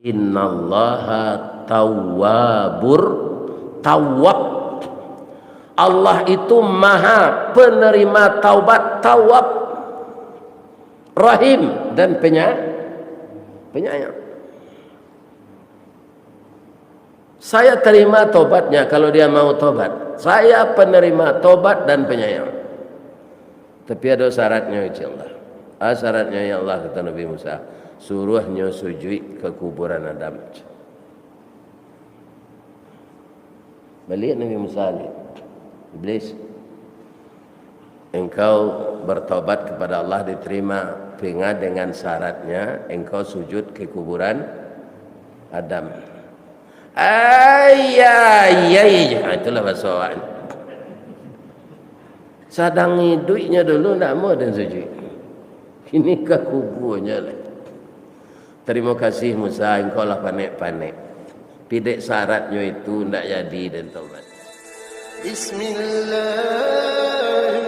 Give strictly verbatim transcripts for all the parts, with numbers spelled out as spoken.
Innallaha tawwabur tawwab. Allah itu maha penerima taubat, tawwab, rahim, dan penya-, penyayang. Saya terima tobatnya kalau dia mau tobat. Saya penerima tobat dan penyayang. Tapi ado syaratnyo, ya Allah. Ah, syaratnyo, ya Allah, kata Nabi Musa, suruahnyo sujuik ka kuburan Adam. Baliak Nabi Musa ni, Iblis, engkau bertaubat kepada Allah diterima, tinggal dengan syaratnya engkau sujud ke kuburan Adam. Ai, ai, ai, ai. Ah, itulah bahasa awak. Sadang iduiknyo dulu ndak mau den sujud. Kini ka kubuanyo lah. Tarimo kasih Musa, engkau lah panek-panek. Pidek syaratnyo itu ndak jadi den taubat. Bismillahirrahmanirrahim.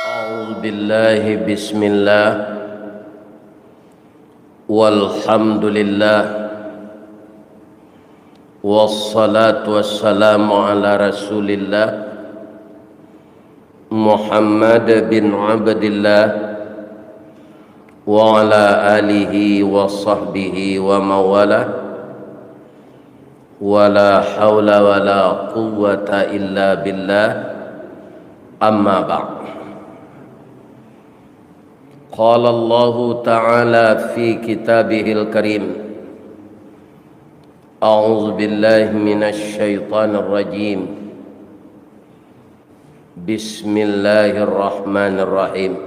A'udzubillahi, bismillah. Walhamdulillah. Wassalatu wassalamu ala Rasulillah Muhammad bin Abdillah wa ala alihi wa sahbihi wa mawalah. Wala haula wala quwwata illa billah. Amma ba'd. Qala Allahu ta'ala fi kitabihil karim. A'udzu billahi minasy syaithanir rajim. Bismillahirrahmanirrahim.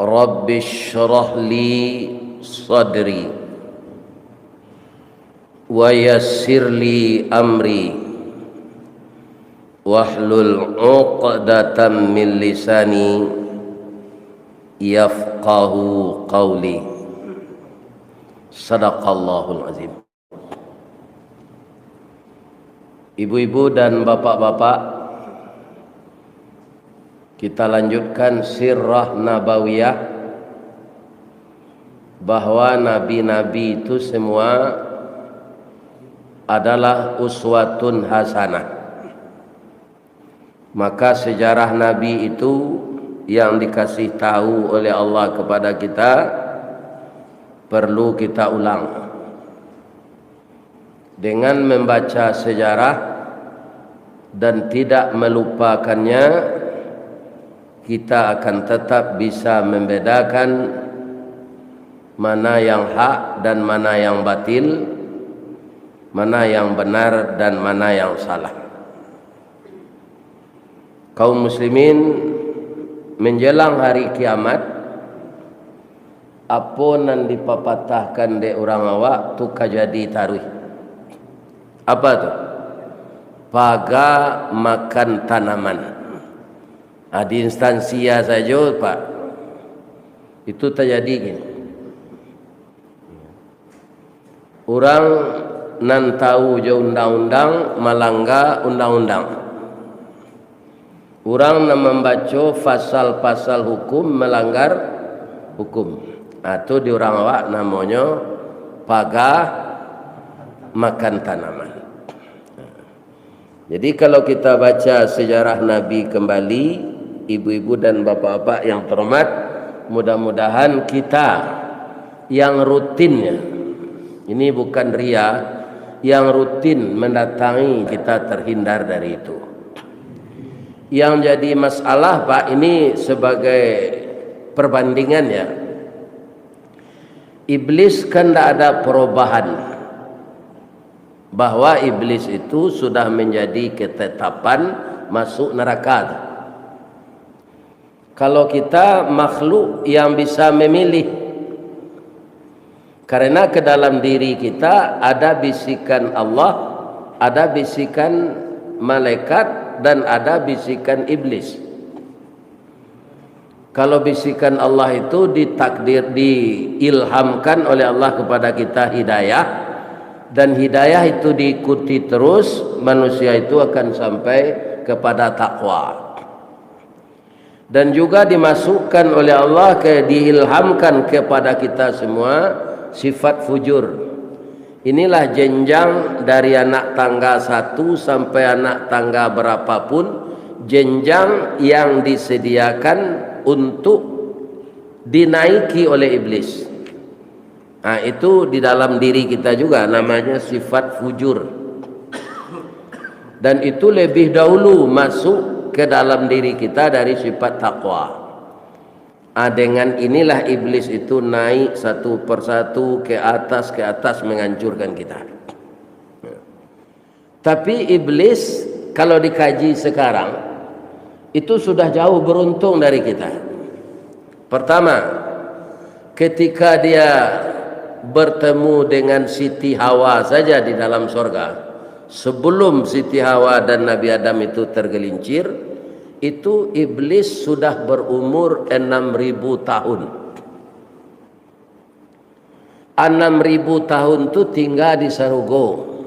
Rabbi shrah li sadri wa yassir li amri wahlul 'uqdatam min lisani yafqahu qawli. Sadaqallahul azim. Ibu-ibu dan bapak-bapak, kita lanjutkan sirah nabawiyah, bahwa nabi-nabi itu semua adalah uswatun hasanah. Maka sejarah Nabi itu yang dikasih tahu oleh Allah kepada kita, perlu kita ulang. Dengan membaca sejarah dan tidak melupakannya, kita akan tetap bisa membedakan mana yang hak dan mana yang batil, mana yang benar dan mana yang salah. Kaum muslimin, menjelang hari kiamat, apo nan dipapatahkan dek urang awak tu ka jadi taruih. Apa tu? Paga makan tanaman. Ah, di instansi sajo, Pak. Itu tajadi gini. Urang nan tahu jo undang-undang malangga undang-undang. Urang nan mambaco pasal-pasal hukum malanggar hukum. Nah, tu di urang awak namonyo paga makan tanaman. Jadi, kalau kita baca sejarah Nabi kembali, ibu-ibu dan bapak-bapak yang terhormat, mudah-mudahan kita yang rutinnya, ini bukan ria, yang rutin mendatangi, kita terhindar dari itu. Yang jadi masalah, Pak, ini sebagai perbandingan, ya. Iblis kan ndak ada perubahan. Bahwa iblis itu sudah menjadi ketetapan masuk neraka tu. Kalau kita makhluk yang bisa memilih, karena ke dalam diri kita ada bisikan Allah, ada bisikan malaikat, dan ada bisikan iblis. Kalau bisikan Allah itu ditakdir, diilhamkan oleh Allah kepada kita hidayah, Dan hidayah itu diikuti terus, manusia itu akan sampai kepada takwa. Dan juga dimasukkan oleh Allah, ke, diilhamkan kepada kita semua sifat fujur. Inilah jenjang dari anak tangga satu sampai anak tangga berapapun, jenjang yang disediakan untuk dinaiki oleh iblis. Nah, itu di dalam diri kita juga, namanya sifat fujur. Dan itu lebih dahulu masuk ke dalam diri kita dari sifat takwa. Ah, dengan inilah iblis itu naik satu persatu ke atas, ke atas, menghancurkan kita. Tapi iblis, kalau dikaji sekarang, itu sudah jauh beruntung dari kita. Pertama, ketika dia bertemu dengan Siti Hawa saja di dalam sorga, sebelum Siti Hawa dan Nabi Adam itu tergelincir, itu iblis sudah berumur enam ribu tahun. Anam ribu tahun tu tingga di sarugo.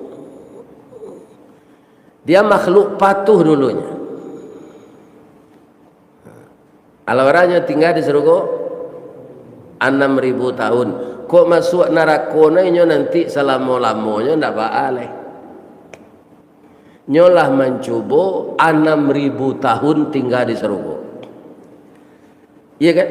Dia makhluk patuh dulunya. Alah, barang nyo tingga di sarugo? Anam ribu tahun. Kok masuak narako nah inyo nanti salamo-lamonyo, ndak baa lai. Nyo lah mancubo anam ribu tahun tingga di sarugo. Iya kan?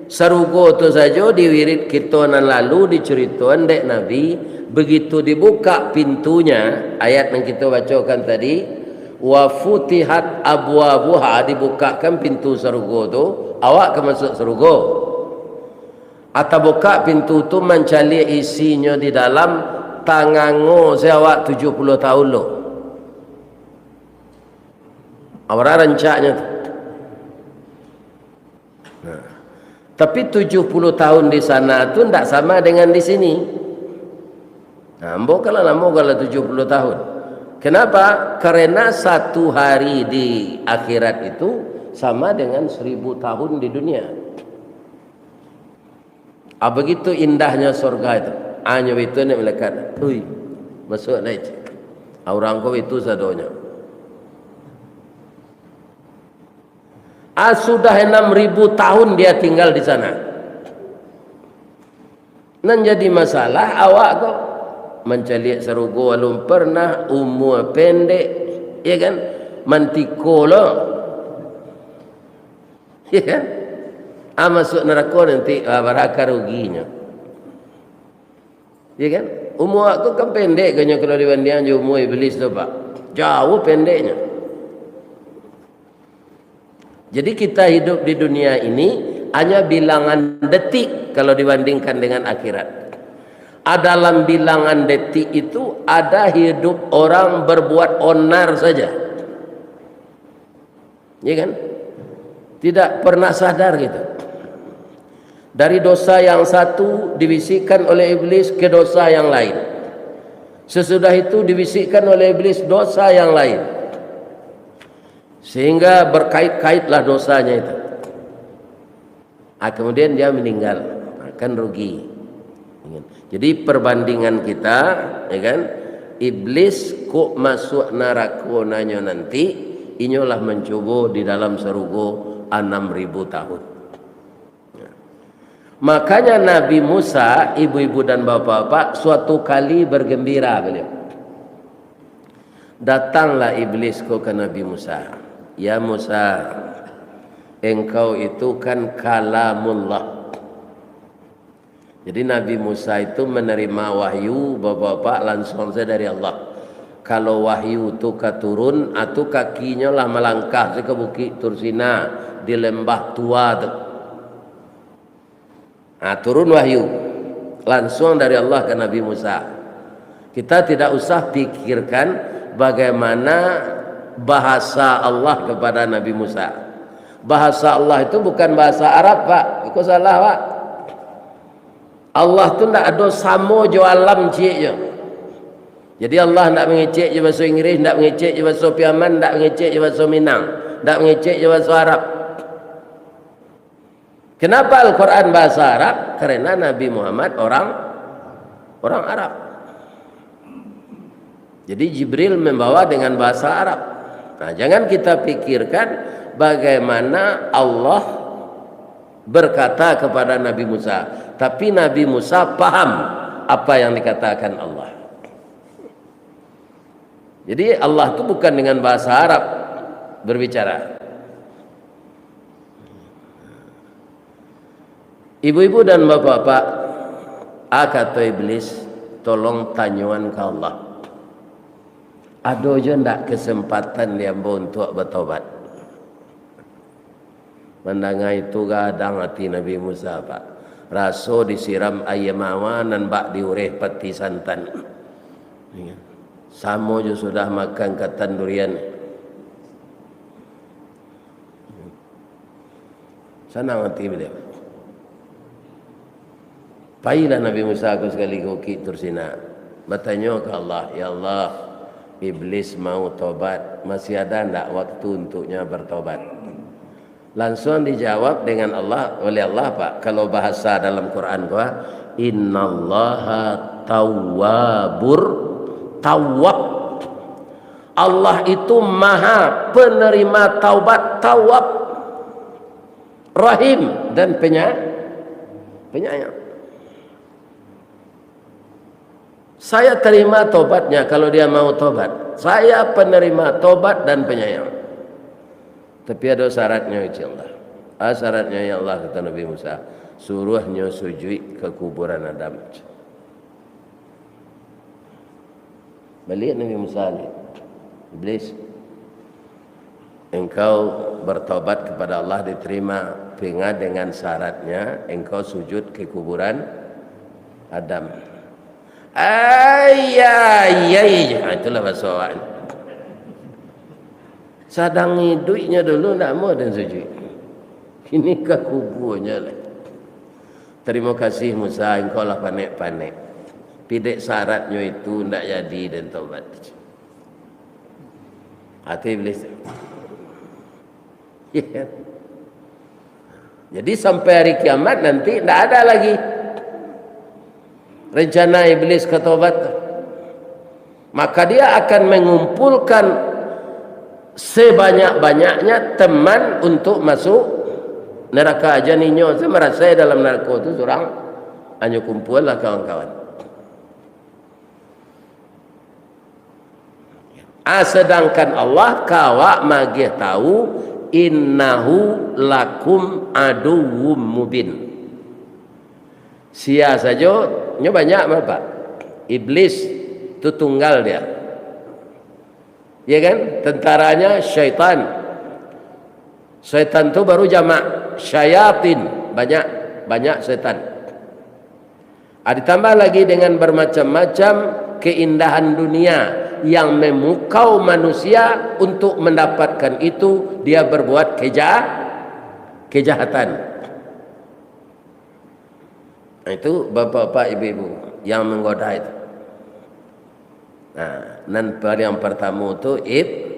Sarugo tu sajo di wirid kito nan lalu dicaritoan dek Nabi, begitu dibuka pintunya, ayat nan kito bacokan tadi, "Wa futihat abwabuha," dibukakan pintu sarugo tu, awak ka masuak sarugo. Atau buka pintu tu, mancaliak isinyo di dalam, tangango se awak tujuah puluah tahun lo. Awak rancaknyo tu. Nah, tapi tujuah puluah tahun di sana tu ndak sama dengan di sini. Nah, ambo kalau lamo kalau tujuah puluah tahun. Kenapa? Karena satu hari di akhirat itu sama dengan seribu tahun di dunia. Ah, begitu indahnyo sorga itu. Anyo itu ni malaikat. Ui, masuak lai. Ah, urang ko itu sadonyo. Ah, sudah enam ribu tahun dia tinggal di sana. Nan jadi masalah, awak ko mancaliak sarugo alun pernah, umua pendek, ya kan? Mantiko lo. Ya kan? Ah, masuak narako nanti, ah, baraka ruginyo. Ya kan? Umua awak ko kan pendek agaknyo kalau dibandiangan jo umua iblis tu, Pak. Jauah pendeknyo. Jadi, kita hidup di dunia ini hanya bilangan detik kalau dibandingkan dengan akhirat. Ah, dalam bilangan detik itu ada hidup orang berbuat onar saja. Ya kan? Tidak pernah sadar gitu. Dari dosa yang satu dibisikkan oleh iblis ke dosa yang lain. Sesudah itu dibisikkan oleh iblis dosa yang lain. Sehingga berkait-kaitlah dosanya itu. Ah, kemudian dia meninggal. Ah, kan rugi. Jadi, perbandingan kita, ya kan, iblis kok masuak narako nanyo nanti, inyolah mancubo di dalam sarugo anam ribu tahun. Makanya Nabi Musa, ibu-ibu dan bapak-bapak, suatu kali bergembira beliau. Datanglah iblis ko ka Nabi Musa. "Ya Musa, engkau itu kan kalamullah." Jadi Nabi Musa itu menerima wahyu, bapak-bapak, langsung saja dari Allah. Kalau wahyu tu ka turun, ah, tu kakinyo lah malangkah se ka Bukik Tursina, di lembah Tuwa tu. Ah, turun wahyu langsung dari Allah ka Nabi Musa. Kita tidak usah pikirkan bagaimana bahasa Allah kepada Nabi Musa. Bahasa Allah itu bukan bahasa Arab, Pak. Iko salah, Pak. Allah tu ndak ado samo jo alam ciek jo. Jadi, Allah ndak mangecek jo bahaso Inggris, ndak mangecek jo bahaso Piaman, ndak mangecek jo bahaso Minang, ndak mangecek jo bahaso Arab. Kenapa Al-Quran bahasa Arab? Karena Nabi Muhammad orang, orang Arab. Jadi Jibril membawa dengan bahasa Arab. Nah, jangan kita pikirkan bagaimana Allah berkata kepada Nabi Musa, tapi Nabi Musa paham apa yang dikatakan Allah. Jadi Allah tu bukan dengan bahasa Arab berbicara. Ibu-ibu dan bapak-bapak, a kato Iblis, tolong tanyoan ka Allah. Ado jo ndak kesempatan di ambo untuak batobat? Mandanga itu gadang ati Nabi Musa, Pak. Raso disiram aia mawar nan bak diureh pati santan. Samo jo sudah makan katan durian. Sanang ati baliau. Pailah Nabi Musa ko sakali ka Bukik Tursina, batanyo ka Allah, "Ya Allah, Iblis mau tobat, masih ada ndak waktu untuknya bertobat?" Langsung dijawab dengan Allah, oleh Allah, Pak. Kalau bahasa dalam Quran ko, "Innallaha tawwabur tawwab." Allah itu Maha Penerima taubat, tawwab, rahim, dan penya-, penyayang. Saya terima tobatnya kalau dia mau tobat. Saya penerima tobat dan penyayang. Tapi ado syaratnyo, ya Allah. Ah, syaratnyo, ya Allah, kata Nabi Musa, suruahnyo sujuik ka kuburan Adam. Baliak Nabi Musa ni, "Iblis, engkau bertobat kepada Allah diterima, tinggal dengan syaratnya engkau sujud ke kuburan Adam." Ai, ai, ai, ha, itulah bahasa awak. Sadang iduiknyo dulu ndak mau den sujud. Kini ka kubuanyo lah. Tarimo kasih Musa, engkau lah panek-panek. Pidek syaratnyo itu ndak jadi den tobat. Hati Iblis. Iya kan? Jadi sampai hari kiamat nanti ndak ada lagi rencana Iblis ka tobat. Maka dia akan mengumpulkan sebanyak-banyaknya teman untuk masuk neraka. Jan inyo tu marasai dalam narako tu surang, hanyo kumpualah kawan-kawan. Ah, sedangkan Allah ka awak magiah tahu, "Innahu lakum aduwwum mubin." Sia sajo, nyo banyak mah, Pak. Iblis tu tunggal dia. Ya kan? Tentaranya syaitan. Syaitan tu baru jamak, syayatin, banyak, banyak setan. Ah, ditambah lagi dengan bermacam-macam keindahan dunia yang memukau manusia untuk mendapatkan itu, dia berbuat keja-, kejahatan. Itu bapak-bapak, ibu-ibu yang menggoda itu. Nah, nan paling pertama tu ib-,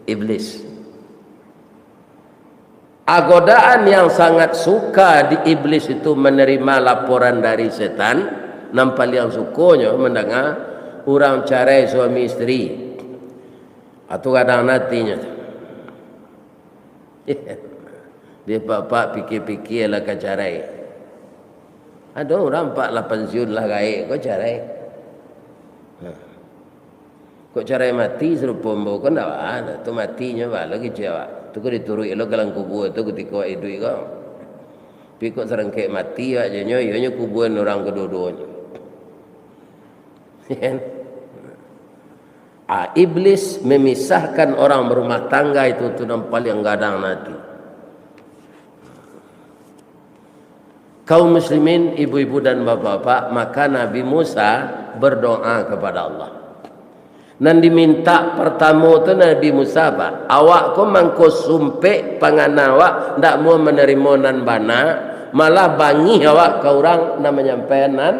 iblis. Ah, godaan yang sangat suka di iblis itu menerima laporan dari setan, nan paliang sukonyo mandanga urang carai suami isteri. Atau gadang natinyo. Dia bapak pikir-pikir lah ka carai. Ado urang pak lah pensiun lah gaek ko carai. Nah. Kok carai mati sarupo ambo ko ndak baa, tu matinyo baa lo kecek awak. Tu ko dituruik lo ka dalam kubua tu kutiko awak iduik ko. Tapi kok sarangkek mati awak jo nyo, iyo nyo kubuan urang kaduo-duonyo. Kan? Ah, iblis memisahkan orang berumah tangga itu tu nan paliang gadang nati. Kaum muslimin, ibu-ibu dan bapak-bapak, maka Nabi Musa berdoa kepada Allah. Nan diminta pertamo tu Nabi Musa, Pak, awak ko mangko sumpek pangana awak, ndak mau manarimo nan bana, malah bangih awak ka urang nan manyampaian nan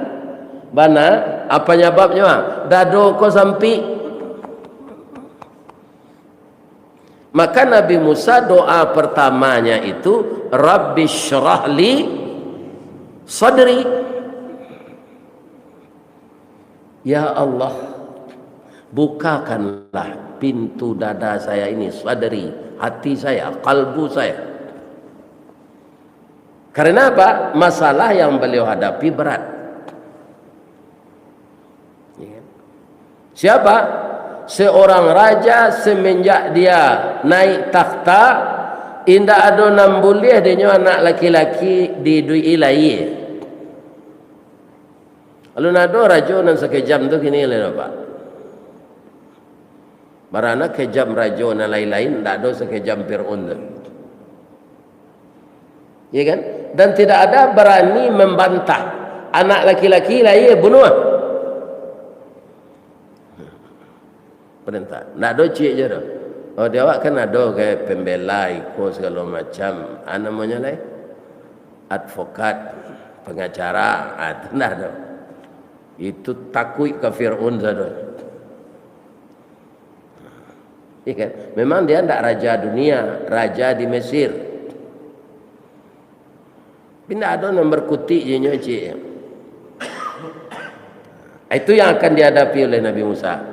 bana. Apa nyababnyo? Dado ko sampik. Maka Nabi Musa doa pertamanya itu, "Rabbi syrah li sadri." Ya Allah, Bukakanlah pintu dada saya ini, sadri, hati saya, kalbu saya. Karena apa? Masalah yang beliau hadapi berat. Ya kan? Siapa? Seorang raja, semenjak dia naik takhta, indak ado nan buliah dinyo anak laki-laki diiduik-i lai. Alun ado rajo nan sakejam tu kini lai, Pak. Barana kejam rajo nan lain-lain, ndak ado sakejam Fir'aun tu. Ya kan? Dan tidak ada berani membantah. Anak laki-laki lahia, bunuah. Perintah. Ndak ado ciek je tu. Oh, di awak kan ado kayak pembela iko segala macam. Ah, namanya lai? Advokat, pengacara. Ah, itu ndak ado. Itu takuik ka Fir'aun sado. Ya kan? Memang dia ndak raja dunia, raja di Mesir. Tapi ndak ado nan berkutik je nyo ciek. Itu yang akan dihadapi oleh Nabi Musa.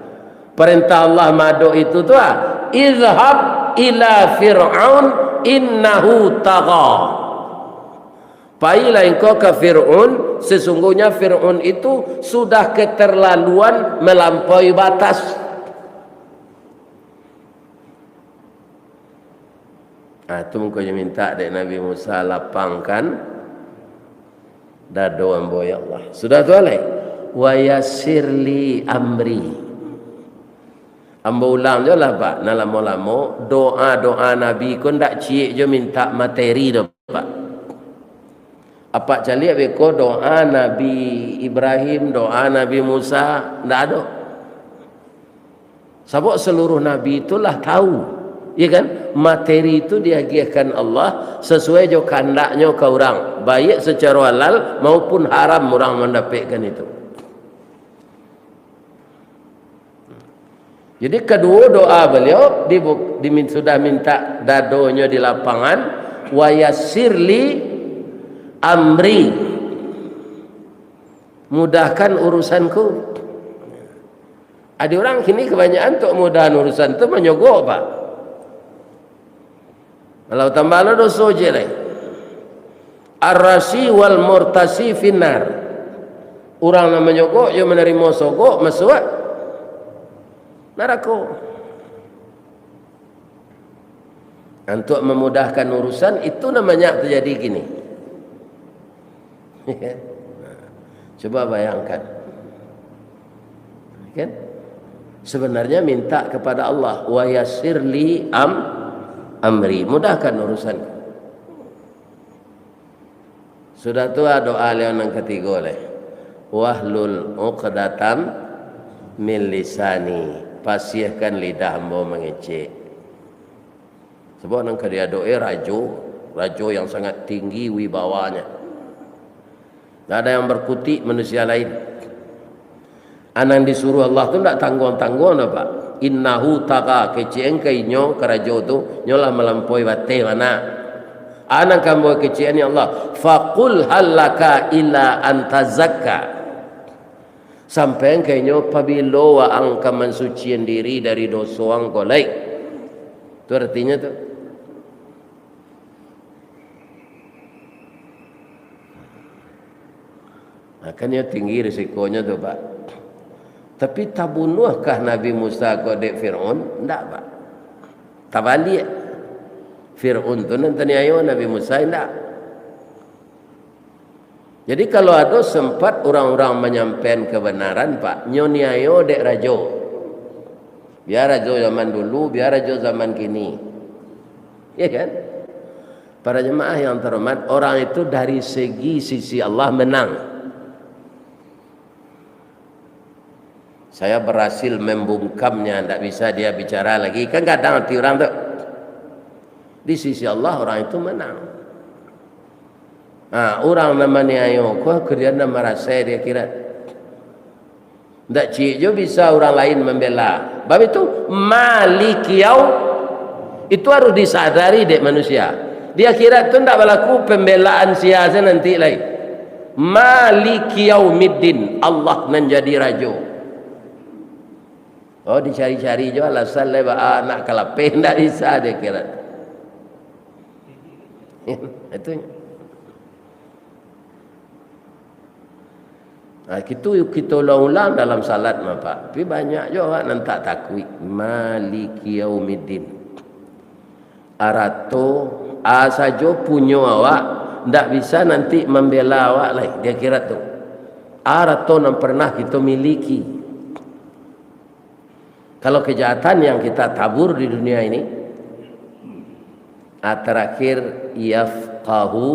Perintah Allah madok itu tu ah, "Izhab ila Fir'aun innahu tagha." Pailah engkau ka Fir'aun, sesungguhnya Fir'aun itu sudah keterlaluan melampaui batas. Ah, tu mangkonyo minta dek Nabi Musa, "Lapangkan dado ambo, ya Allah." Sudah tu alai, "Wa yassir li amri." Ambo ulang jo lah, Pak, nan lamo-lamo, doa-doa Nabi ko ndak ciek jo minta materi doh, Pak. Apak caliak beko doa Nabi Ibrahim, doa Nabi Musa, ndak ado. Sabab seluruh nabi tu lah tahu, ya kan? Materi tu diagiahkan Allah sesuai jo kahandaknyo ka urang, baik secara halal maupun haram urang mandapekkan itu. Jadi, kaduo doa baliau dibu-, dimin-, sudah minta dadonyo di lapangan, "Wa yassir li amri." Mudahkan urusanku. Ado urang kini kabanyakan untuak mudahan urusan tu manyogok, Pak. Kalau tambah lo doso je lai. Ar-rashi wal murtashi finnar. Urang nan manyogok jo manarimo sogok masuak narako. Untuak mamudahkan urusan, itu nan banyak tajadi kini. Coba bayangkan. Kan? Sebenarnya minta kepada Allah, "Wa yassir li am-, amri." Mudahkan urusan. Sudah tu, ah, doa liau nan katigo lai. "Wahlul uqdatam min lisani." Pasiahkan lidah ambo mangecek. Sabab nan ka diadok e rajo, rajo yang sangat tinggi wibawanya. Ndak ada yang berkutik manusia lain. A nan disuruh Allah tu ndak tangguang-tangguang doh, Pak. Innahu tagha, kecek-an ka inyo, ka rajo tu, nyo lah malampaui bateh bana. A nan ka ambo kecek-an, ya Allah, "Faqul hal laka illa an tazakka." Sampaian ka inyo, pabilo waang ka mansucian diri dari doso ang ko lai. Tu artinyo tu. Nah, kan iyo tinggi risikonyo tu, Pak. Tapi tabunuahkah Nabi Musa ko dek Fir'aun? Ndak, Pak. Tabaliak. Fir'aun tu nan taniayo, Nabi Musa indak. Jadi, kalau ado sempat urang-urang manyampaian kebenaran, Pak, nyo niayo dek rajo. Bia rajo zaman dulu, bia rajo zaman kini. Ya kan? Para jemaah yang terhormat, orang itu dari segi sisi Allah menang. Saya berhasil membungkamnya, ndak bisa dia bicara lagi. Kan kadang hati urang tu. Di sisi Allah, orang itu menang. Ha, urang nan maniayo ko, kemudian nan marasai di akhirat. Ndak ciek jo bisa urang lain mambela. Bab itu, Malik Yaum, itu harus disadari dek manusia. Di akhirat tu ndak balaku pembelaan sia-sia nanti lai. Malik Yaumiddin, Allah nan jadi rajo. Oh, dicari-cari jo alasan lai, baa nak ka lapeh, ndak bisa di akhirat. Itu. Nah, itu kita ulang-ulang dalam salat mah, Pak. Tapi banyak jo awak nan tak takuik. Maliki yaumiddin. Arato, a sajo punyo awak, ndak bisa nanti mambela awak lai di akhirat tu. Arato nan pernah kito miliki. Kalau kejahatan yang kita tabur di dunia ini, ah, terakhir, yafqahu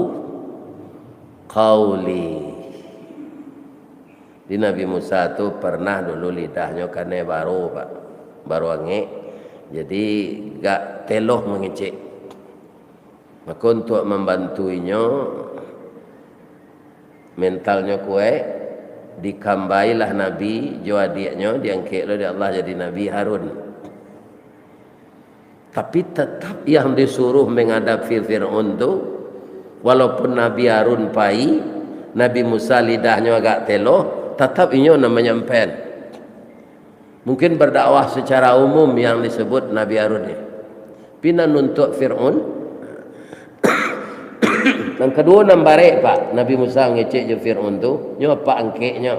qauli. Di Nabi Musa tu pernah dulu lidahnyo kanai baro, Pak. Baro angek. Jadi, gak teloh mangecek. Maka, untuak mambantu inyo, mentalnyo kuaik, dikambailah Nabi jo adiaknyo, diangkek lo dek Allah jadi Nabi, Harun. Tapi, tetap yang disuruh menghadapi Fir'aun tu, walaupun Nabi Harun pai, Nabi Musa lidahnyo agak teloh, tetap inyo nan manyampaian. Mungkin berdakwah secara umum yang disebut Nabi Harun ni. Tapi nan untuak Fir'aun, nan kaduo nan barek, Pak, Nabi Musa ngecek jo Fir'aun tu, nyo apak angkeknyo.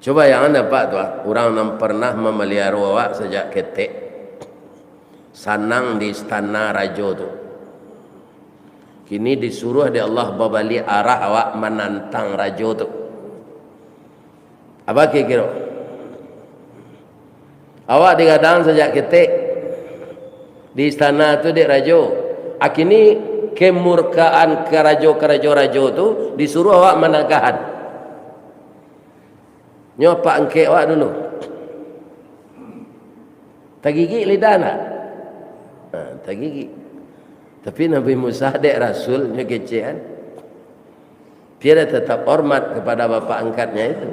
Cubo bayangkan, Pak, tu, ah, urang nan pernah mamaliaro awak sajak ketek, sanang di istana rajo tu. Kini disuruah dek Allah babaliak arah awak manantang rajo tu. Apo kiro-kiro? Awak digadang sajak ketek di istana tu dek rajo. A kini kemurkaan karajo-karajo rajo tu disuruah awak managahan. Nyo apak angkek awak dulu. Tagigik lidah ndak? Ha, tagigik. Tapi Nabi Musa dek rasul, nyo kecekan. Dia tetap hormat kepada bapak angkatnya itu.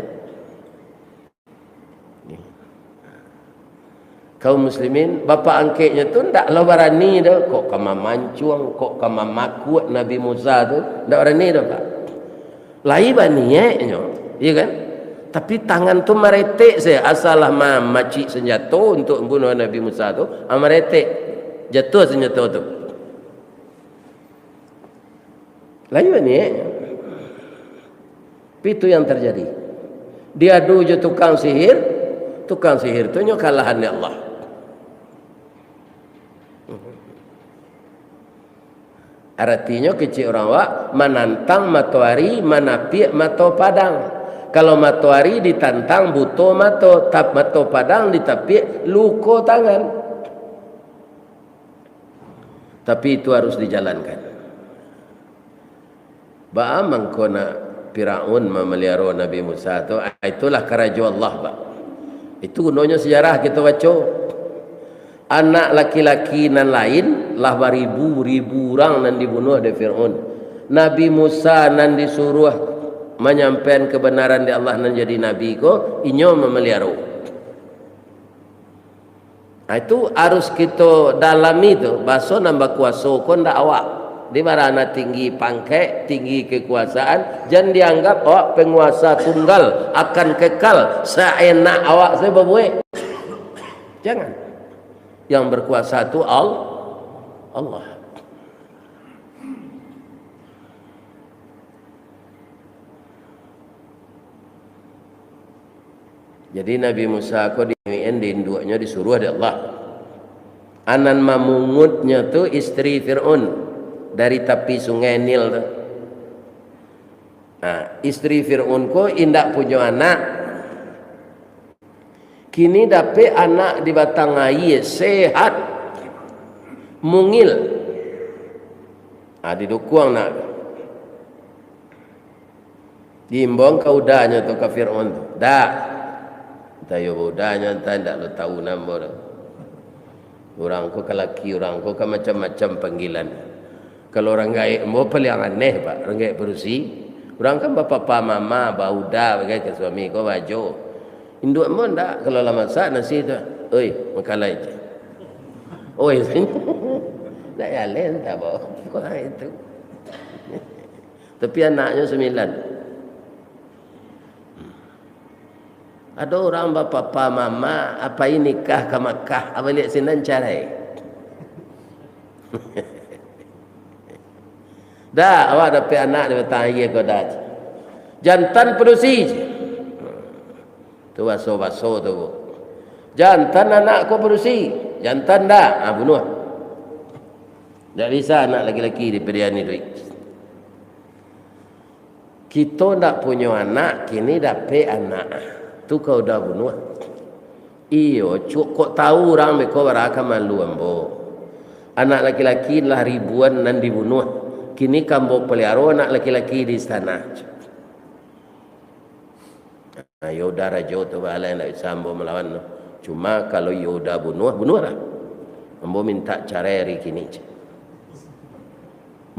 Kaum muslimin, bapak angkeknyo tu ndak lo barani doh, kok ka mamancuang, kok ka mamakuak Nabi Musa tu, ndak barani doh, Pak. Lai baniaiknyo, iyo kan? Tapi tangan tu maretek sajo, asa lah ma-, mamacik sanjato untuak mambunuah Nabi Musa tu, ah, maretek. Jatuah sanjato tu. Lai baniaiknyo. Tapi itu yang terjadi. Diadu jo tukang sihir, tukang sihir tu nyo kalahan dek Allah. Aratinyo kecek urang awak, manantang matoari, manapiak mato padang. Kalau matoari ditantang buto mato, tap-, mato padang ditapiak luko tangan. Tapi itu harus dijalankan. Baa mangko nak Firaun mamaliaro Nabi Musa tu? Ah, itulah karajo Allah, Pak. Itu gunonyo sejarah kito baco. Anak laki-laki nan lain lah baribu-ribu urang nan dibunuah dek Firaun. Nabi Musa nan disuruah manyampaikan kebenaran dek Allah nan jadi nabi ko, inyo mamaliaro. Nah, itu harus kito dalami tu, baso nan bakuaso ko ndak awak. Di bara nan tinggi pangkek, tinggi kekuasaan, jan dianggap awak penguasa tunggal, akan kekal, saenak awak sajo babuek. Jangan. Yang berkuasa tu Al-, Allah. Jadi Nabi Musa ko di, di induaknyo disuruah dek Allah. A nan mamungutnyo tu isteri Firaun dari tapi Sungai Nil tu. Nah, isteri Firaun ko indak punyo anak. Kini dapek anak di batang aia, sehat, mungil. Ah, didukuang nak. Diimbau ka udanyo tu, ka Firaun tu. Dak. Antah iyo baudanyo, antah indak lo tau namo tu. Urang ko ka laki, urang ko ka macam-macam panggilan. Kalau urang gaek ambo paliang aneh, Pak, urang gaek padusi. Urang kan bapapa mama, bauda bagai ka suami ko, baajo. Induak ambo ndak, kalau lah masak nasi tu, "Oi, makan lai." Oi, ndak jaleh, ndak bao. Kurang itu. Tapi anaknyo sambilan. Ado urang bapapa mama, apai nikah ka Makkah, abaliak sinan carai. Dah, awak dapek anak di batang aia ko dah. Jantan padusi. Tu baso-baso tu. Jantan anak ko padusi. Jantan dah, ah, bunuah. Ndak bisa anak laki-laki dipadiani duit. Kito ndak punyo anak, kini dapek anak. Tu kau dah bunuah. Iyo, cuk, kok tahu urang beko bara ka malu ambo. Anak laki-laki lah ribuan nan dibunuah. Kini ka ambo paliaro anak laki-laki di istana. Nah, iyo udah rajo tu, bahalai ndak bisa ambo malawan tu. Cuma kalau iyo udah bunuah, bunuahlah. Ambo minta carai ari kini, cek.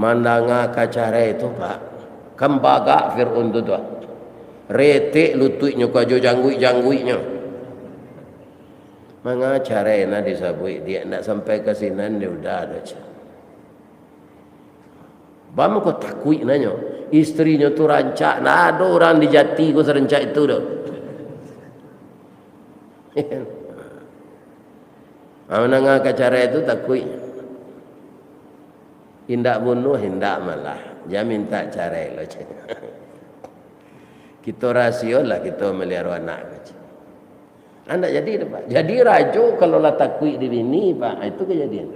Mandanga ka carai tu, Pak, kan bagak Fir'aun tu, tu. Retek lutuiknyo ko jo jangguik-jangguiknyo. Manga carai nan disabuik, dia ndak sampai ka sinan, dia udah dah, cek. Bam ko takuik nanyo. Istrinyo tu rancak, ndak ado urang di Jati ko sarancak itu doh. Ah, mandanga ka carai tu takuik. Indak bunuah, indak malah. Jan minta carai lo, cek. Kito rahasiolah kito maliaro anak ko, cek. Indak jadi tu, Pak. Jadi rajo kalau lah takuik di bini, Pak, itu kajadian.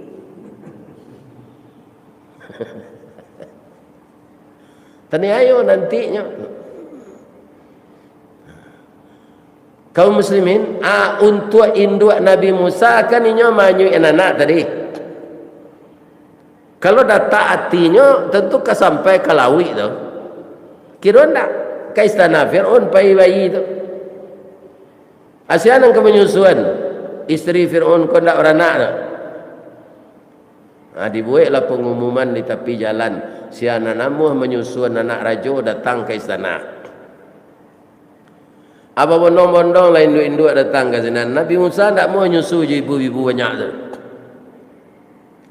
Taniayo nantinyo. Kaum muslimin, ah, untuak induak Nabi Musa kan inyo maanyuik anak tadi. Kalau datak atinyo, tantu ka sampai ka lauik tu. Kiro ndak? Ka istana Fir'aun pai bayi tu. Sia nan ka manyusuan, isteri Fir'aun ko ndak baranak tu. Ha, dibueklah pangumuman di tapi jalan, sia nan namuah manyusuan anak rajo datang ka istana. Babondong-bondong lah induak-induak datang ka sinan. Nabi Musa ndak muah nyusu jo ibu-ibu banyak tu.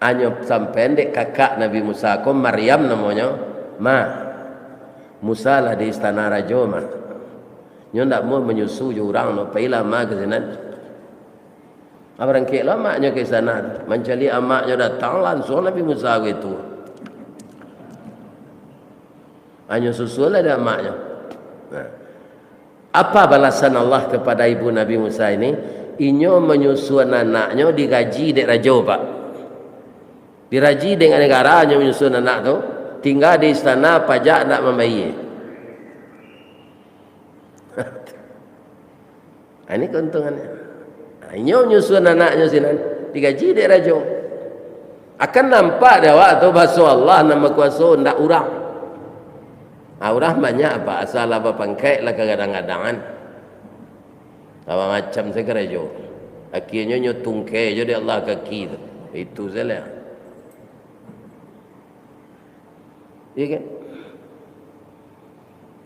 Hanyo sampai dek kakak Nabi Musa ko, Maryam namonyo, "Ma, Musa lah di istana rajo, Ma. Nyo ndak muah manyusu jo urang, no. Pailah, Ma, ka sinan." Ah, barangkeklah amaknyo ka istana tu. Mancaliak amaknyo datang, lansuang Nabi Musa baitu. Hanyo susuanlah dek amaknyo. Nah. Apa balasan Allah kepada ibu Nabi Musa ini? Inyo manyusuan anaknyo digaji dek rajo, Pak. Diraji dek negara inyo manyusuan anak tu, tingga di istana, pajak ndak mambayia. Ha, ini keuntungannyo. Ha, inyo nyusuan anaknyo sinan, digaji dek rajo. Akan nampak di awak tu, baso Allah nan bakuaso, ndak urang. Ha, urang banyak, Pak, asa lah bapangkek lah kagadang-gadangan. Lah bamacam sajo karajo. Akhianyo nyo tungkai jo dek Allah kaki tu. Itu sajo lah. Iya kan?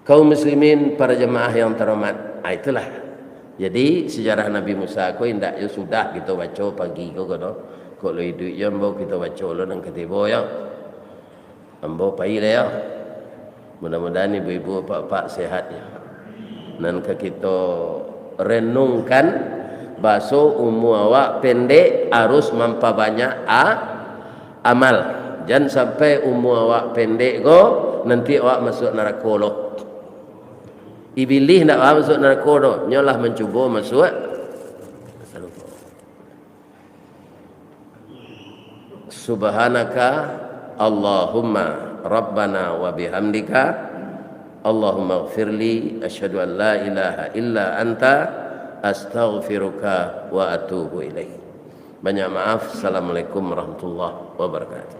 Kaum muslimin, para jamaah yang terhormat, ah, itulah. Jadi, sejarah Nabi Musa ko indak yo sudah kito baco pagi ko, kono. Kok lo iduik yo, ambo kito baco lo nan katibo yo. Ambo pai lah yo. Mudah-mudahan ibu-ibu, apak-apak sehat yo. Nan ka kito renungkan, baso umua awak pendek, harus mampabanyak a-, amal. Jan sampai umua awak pendek ko, nanti awak masuak narako lo. Ibilih ndak baa masuak narako doh, nyo lah mancubo masuak. Subhanaka Allahumma Rabbana wa bihamdika, Allahumma gfirli, asyhadu an la ilaha illa anta, astaghfiruka wa atubu ilaik. Banyak maaf. Assalamualaikum warahmatullahi wabarakatuh.